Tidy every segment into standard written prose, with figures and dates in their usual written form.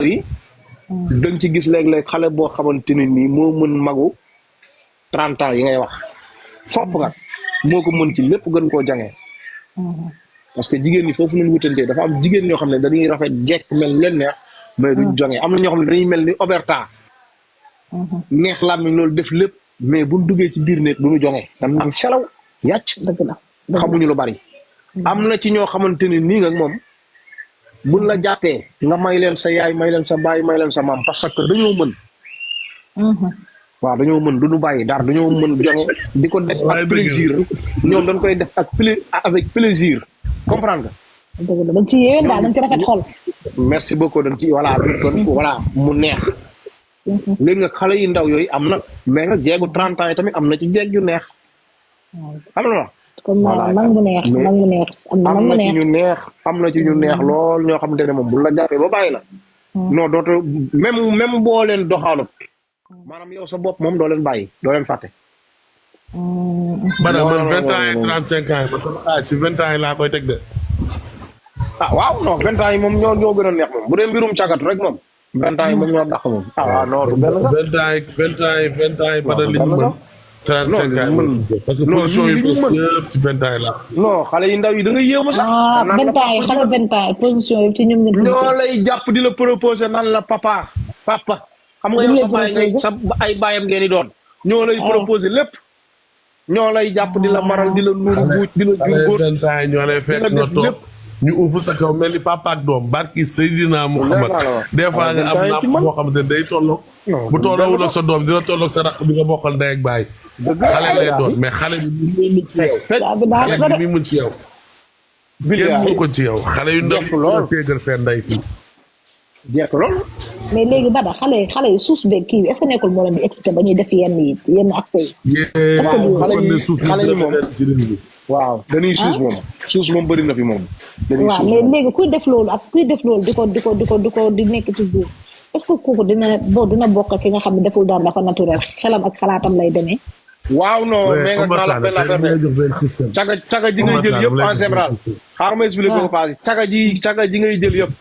yi da nga ci gis léeg-léeg xale boo xamante ne nii moo mën magu 30 ans yi ngay wax fopp nga moo ko mën ci lépp gën koo jàngee parce que jigéen ñi foofu nañu wutantee dafa am jigéen ñoo xam ne dañuy rafet jekk mel leen neex mais duñ jongee am na ñoo xam ne dañuy mel ni Oberta neex làmmiñ loolu def lépp mais buñ duggee ci biir néeg duñu jongee dam naan selaw yàcc xamuñu lu bari am na ci ñoo xamante ni nii nga moom buñ la jàppee nga may leen sa yaay may leen sa baay may leen sa maam parce que dañoo mën waaw dañoo mën duñu bàyyi dara dañoo mën jonge di ko def ak plaisir ñoom dañ koy def ak avec plaisir comprendre nga dañ ci yéen daal dañ ci rafet xol merci beaucoup dañ ci voilà kon voilà mu neex léegi nag xale yu ndaw yooyu am na mais nag jeegu 30 ans yi tamit am na ci jeeg yu neex xam nga comme mag mu neex mag mu neex am na ci ñu neex am na ci ñu neex lool ñoo xamante ne moom bu la jàppee ba bàyyi la non dooto même boo leen doxaalut maanaam yow sa bopp moom doo leen bàyyi doo leen fàtte man 20 ans et 35 ans man sama xaaj si 20 ans yi laa koy teg de ah waaw non 20 ans yi moom ñoo gën a neex moom bu dee mbirum càggat rek moom 20 ans yi moom ñoo dàq moom ah waaw non du benn sax 20 ans yi ba li ñu mën 35 ans parce que position yi bees yëpp ci 20 ans yi la non xale yi ndaw yi da nga yéemu sax 20 ans yi xale 20 ans yi position yi ci ñoom ñoo lay jàpp di la proposer naan la papa xam nga yow sa baay ngay sa ay baayam ngeen di doon ñoo lay proposer lépp ñoo lay jàpp di la maral di la nuuru buuc di la jur góor 20 ans yi ñoo lay fekk nga toog ñu uufu sa kaw mel ni papa ak doom barki Seydina Muhammad des fois nga am napp boo xamante ne day tolloog bu tolloowul ak sa doom dina tolloog sa rakk bi nga bokkal ndey ak baay xale lay doon mais xale bi muy mën ci yow xale bi muy mën ci yow kenn mënu ko ci yow xale yu ndaw yi téegal seen ndey fii jeex lool mais léegi Bada xale yi suus beeg kii bi est-ce que nekkul moo leen di excité ba ñuy def yenn accès yi xale yi moom waaw dañuy suus moom bëri na fi moom waaw mais léegi kuy def loolu ak kuy def loolu di nekk ci biir est-ce que kooku dina bokk ki nga xam ne deful dara dafa naturel xelam ak xalaatam lay demee waaw non mais nga naa la benn affaire caga ji ngay jël yëpp en général xaaral ma expliqué ko passé caga ji ngay jël yëpp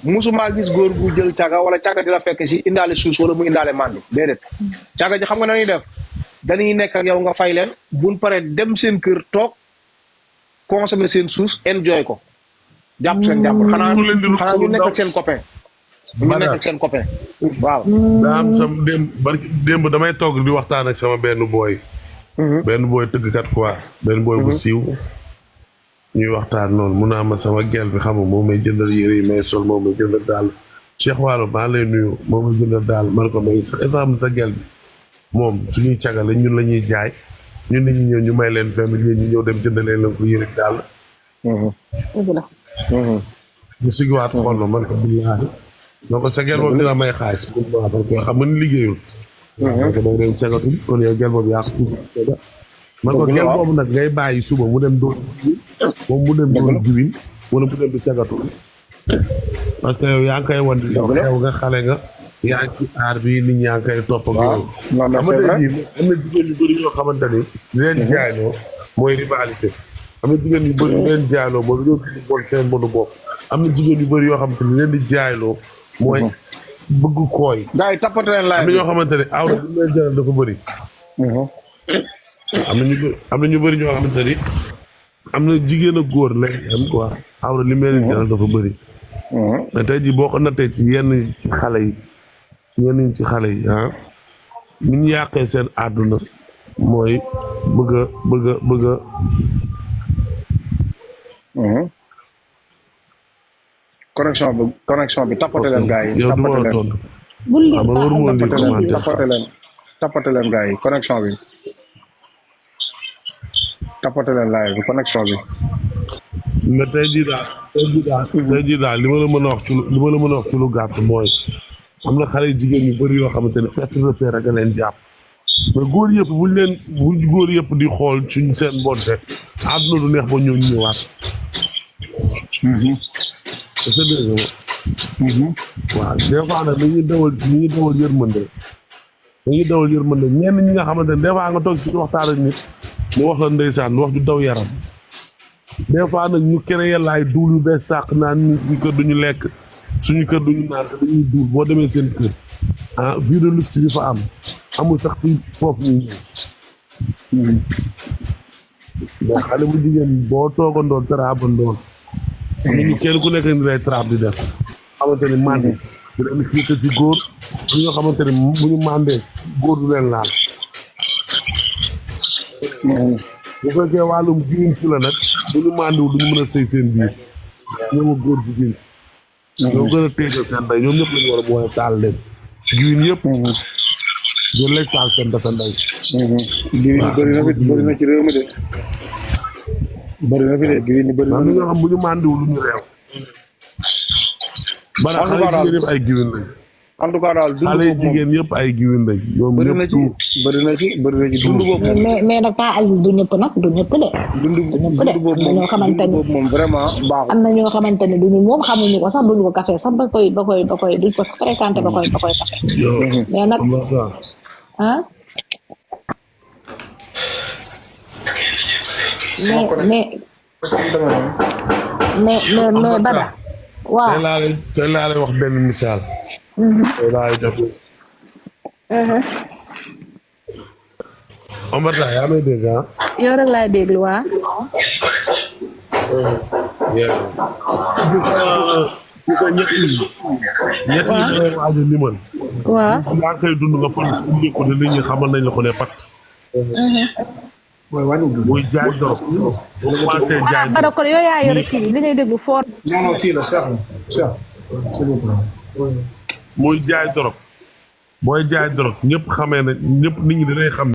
musuma gis góor gu jël caga wala caga di la fekk si indaale suus wala mu indaale mandi déedéet caga ji xam nga nañuy def dañuy nekk ak yow nga fay leen buñ paree dem seen kër toog consommer seen suus enjoy ko jàpp seen jàpp xanaa ñu nekk ak seen copain ñu nekk ak seen copain waaw daa am sam démb damay toog di waxtaan ak sama benn booy tëggkat quoi benn booy bu siiw ñuy waxtaan noonu mun naa ma sama gel bi xam nga moom may jëndal yére yi may sol moom may jëndal daal Cheikh Waalo maa lay nuyu moom may jëndal daal man ko may sax exemple sa gel bi moom suñuy cagale ñun la ñuy jaay ñun nit ñi ñëw ñu may leen 20 000 ñu ñëw dem jëndalee leen ko yére daal ñu sigiwaat xool ma man ko billaahi donc sa gel boobu dina may xaalis parce que xam nga ni liggéeyul man ko day dem cagatul kon yow gel boobu yaa ko man ko gel boobu nag ngay bàyyi suba mu dem doon moom mu dem doon jiwin wala mu dem di cagatul parce que yow yaa ngi koy wan di xew nga xale nga yaa ngi ci aar bi nit ñaa ngi koy topp ak yow xam nga tey jii am na jigéen yu bëri yoo xamante ni di leen jaayloo mooy rivalité am na jigéen yu bëri di leen jaayloo mooy dañoo fi bon seen mbonu bopp am na jigéen yu bëri yoo xamante ni leen di jaayloo mooy bëgg kooy gars yi tappate leen laay am na ñoo xamante ne aw li leen jaral dafa bëri am na ñu bëri ñoo xamante ni am na jigéen ak góor lay am quoi awra li mel ni jaral dafa bëri mais tey jii boo ko nattee ci yenn ci xale yi ni ñu yàqee seen àdduna mooy bëgg a connexion bi tappate leen gars yi yow du ma la tontu tappate leen gars yi connexion bi tappate leen live bi connexion bi mais tey jii daal li ma la mën a wax ci lu gàtt mooy am na xale jigéen yu bëri yoo xamante ne perte repère rek a leen jàpp mais góor yëpp bu góor yëpp di xool suñ seen bonte àdduna du neex ba ñëw ñëwaat c'est dëgg waaw des fois nag dañuy dawal yërmande ñenn ñi nga xamante ne des fois nga toog ci waxtaan ak nit mu wax la ndeysaan wax ju daw yaram des fois nag ñu créé laay duul yu bees sàq naan ni suñu kër duñu lekk suñu kër duñu naan te dañuy duul boo demee seen kër ah vie de luxe bi fa am amul sax ci foofu ñuy ñëw mais xale bu jigéen boo toogandoon traabandoon am nañu kenn ku nekk ni lay traab di def xamante ni mandi di leen fiite ci góor bu ñoo xamante ni bu ñu mandee góor du leen laal bu fekkee wàllum jigéen si la nag bu ñu mandiwul duñu mën a sëy seen biir ñoom ak góor jigéen si ñoo gën a téegal seen ndey ñoom ñëpp lañu war a boole taal leen giwin yëpp jël lay taal seen dafa ndey giwin bëri na ci réew mi de bëri na fi de giwin ni bëri na ñoo xam bu ñu mandiwul lu ñu réew bala xale jigéen yëpp ay giwin lañ en tout cas daal xale jigéen yëpp ay giwin lañ ñoom bëri na ñëpp ci bëri na ci dund boobu mais nag pas Aziz du ñëpp nag du ñëpp de. dund boobu am na ñoo xamante ni moom vraiment baaxul am na ñoo xamante ni duñu moom xamuñu ko sax duñu ko café sax ba koy duñ ko sax fréquenté ba koy café mais nag ah mais Bada waaw tey laa lay wax benn misaal tey laa lay def Omar Ta yaa may dégg ah yow rek laay déglu waa ku ko ñett yi ngay waaj a limal waaw yaa ngi koy dund nga fan ñu ko ne nit ñi xamal nañ la ko ne pat muy jaay dorog bu commencé jaay Bada kon yow yaa yore kii li ngay déglu fort non kii la Cheikh s'il vous plaît muy jaay dorog booy jaay dorog ñëpp xamee ne ñëpp nit ñi dinañ xam